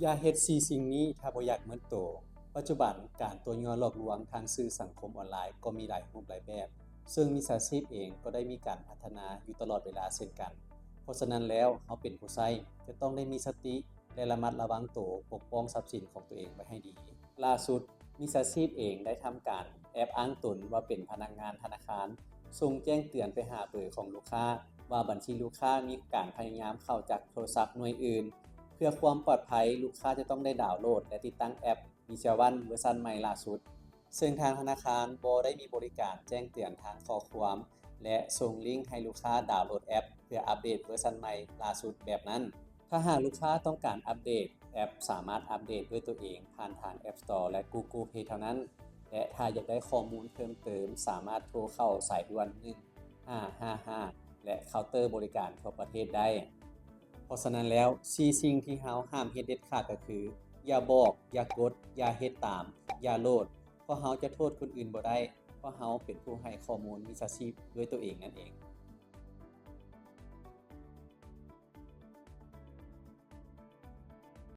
ຢ່າເຮັດສີ່ສິ່ງນີ້ຖ້າບໍ່ຢາກໝົດໂຕ. ປັດຈຸບັນການຕົວະຍົວະຫຼອກລວງທາງສື່ສັງຄົມອອນລາຍກໍມີຫຼາຍຮູບຫຼາຍແບບ, ເຊິ່ງມິດສາຊີບເອງກໍໄດ້ມີການພັດທະນາຢູ່ຕະຫຼອດເວລາເຊັ່ນກັນ. ເພາະສະນັ້ນແລ້ວ, ເຮົາເປັນຜູ້ໃຊ້ຈະຕ້ອງໄດ້ມີສະຕິ ແລະ ລະມັດລະວັງໂຕປົກປ້ອງຊັບສິນຂອງຕົວເອງໄວ້ໃຫ້ດີ. ລ່າສຸດ, ມິດສາຊີບເອງໄດ້ທຳການແອບອ້າງຕົນວ່າເປັນພະນັກງານທະນາຄານ, ສົ່ງແຈ້ງເຕືອນໄປຫາເບີຂອງລູກຄ້າວ່າບັນຊີລູກຄ້າມີການພະຍາຍາມເຂົ້າຈາກໂທລະສັບໜ່ວຍອື່ນ. ເພື່ອຄວາມປອດໄພ, ລູກຄ້າຈະຕ້ອງໄດ້ດາວໂຫຼດ ແລະ ຕິດຕັ້ງແອັບ MiChawan ເວີຊັນໃໝ່ລ່າສຸດ, ເຊິ່ງທາງທະນາຄານບໍ່ໄດ້ມີບໍລິການແຈ້ງເຕືອນທາງຂໍ້ຄວາມ ແລະ ສົ່ງລິ້ງໃຫ້ລູກຄ້າດາວໂຫຼດແອັບເພື່ອອັບເດດເວີຊັນໃໝ່ລ່າສຸດແບບນັ້ນ. ຖ້າຫາກລູກຄ້າຕ້ອງການອັບເດດ, ແອັບສາມາດອັບເດດດ້ວຍຕົວເອງຜ່ານທາງ App Store ແລະ Google Play ເທົ່ານັ້ນ, ແລະ ຖ້າຢາກໄດ້ຂໍ້ມູນເພີ່ມເຕີມ, ສາມາດໂທເຂົ້າສາຍດ່ວນໜຶ່ງຫ້າຫ້າຫ້າ ແລະ ເຄົາເຕີບໍລິການທົ່ວປະເທດໄດ້. ເພາະສະນັ້ນແລ້ວ, ສີ່ສິ່ງທີ່ເຮົາຫ້າມເຮັດເດັດຂາດກໍຄື ຢ່າບອກ, ຢ່າກົດ, ຢ່າເຮັດຕາມ, ຢ່າໂຫຼດ, ເພາະເຮົາຈະໂທດຄົນອື່ນບໍ່ໄດ້, ເພາະເຮົາເປັນຜູ້ໃຫ້ຂໍ້ມູນມິດສາຊີບດ້ວຍຕົວເອງນັ້ນເອງ.